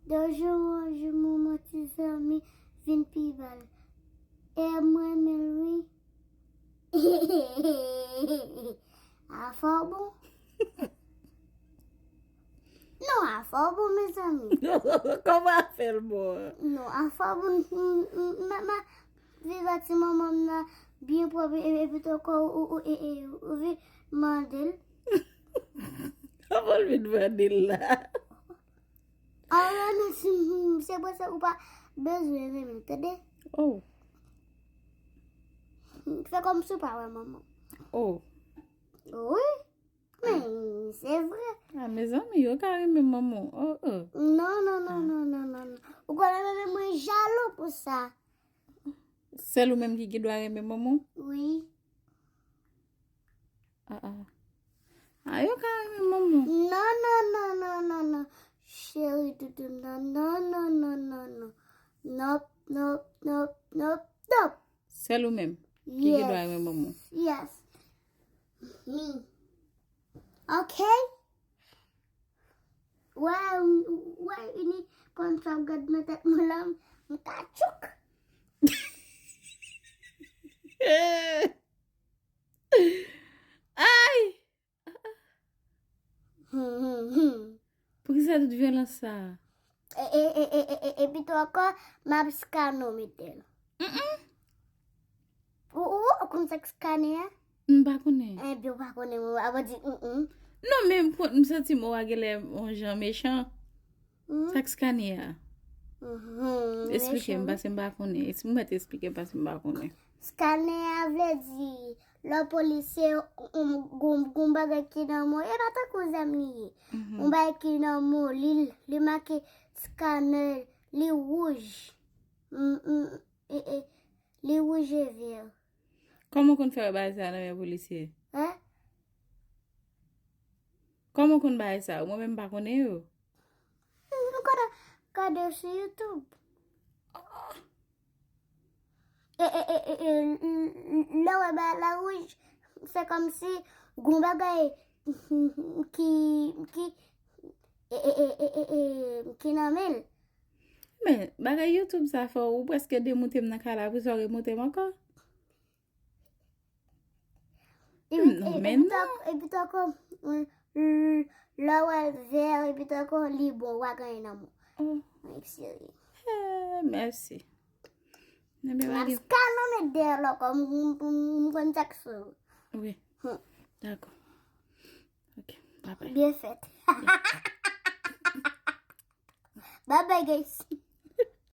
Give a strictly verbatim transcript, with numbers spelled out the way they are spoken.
De jou an jou, manman ti zanmi vin pi bèl. E m renmen l, wi. Afò bon. Non, afò bon, mezanmi. Kòman afè l bon an? Non, afò bon. M, m, m, m, Viv ak ti manman m nan byen pwòp e, e, epi tou ankò ou, ou, e, e, ou vin mande l. Kòman l vin mande l la? Alò, non, si, se pou sa ou pa bezwen renmen l, tande? Oh. Fè kòmsi ou pa wè manman. Oh. Wi. Men, se vre. Ah, mezanmi, yo ka renmen manman w. Oh, oh. Non, non, non, non, non, non, non. Ou konnen menm mwen jalou pou sa. Sèl ou menm ki gen dwa renmen manman w? Wi. Ah, ah. Ah, yo ka renmen manman w. Non, non, non, non, non, non. Cheri toutou, non, non, non, non, non, non. Nop, nop, nop, nop, nop. Sèl ou menm ki gen dwa renmen manman w. Yes. Me. Ok? Wè, wè, ini konn sa w gad nan tèt mwen la, m ka tchouk. Ay! Poukisa tout vyolans sa a? E, e, e, e, e, e, e pito ankò, m ap skane w, Mitel. Mm-mm. Ou, ou, ou konn sa k skane a? M pa konnen. Enben, ou pa konnen, ou ap di, mm-mm. Non, men m konn, m santi mo a genlè yon jan mechan. Sa k skane a? Esplike m, paske m pa konnen. Es- Ou mèt esplike m, paske m pa konnen. Skane a vle di lè w polisye, yon, yon, yon bagay ki nan men w, e pa tankou zam li ye. Yon bagay ki nan men w, li, li make scanner, li wouj. M, m, e, e, li wouj e vè. Kòman w konn fè wè bagay sa nan men polisye? Hein? Kòman w konn bagay sa yo? Mwen menm m pa konnen yo. M konn gade yo sou YouTube. E, e, e, e, e, lè w wè bagay la wouj, se kòmsi gon bagay ki, ki, e, e, e, e, e, e, ki nan men l. Men, bagay YouTube sa fè w, ou prèske demoute m nan kay la, pou sa w remoute m ankò? Non, men non. Epi tankou, lè w wè l vè, epi tankou li bon, w a genyen nan men w. Mwen serye. Eh, mèsi. Nan men bagay. Maska nan men dèyè lòkò, m konn sa k sou. Wi. Dakò. Ok, bye bye. Byen fèt. Bye bye, guys.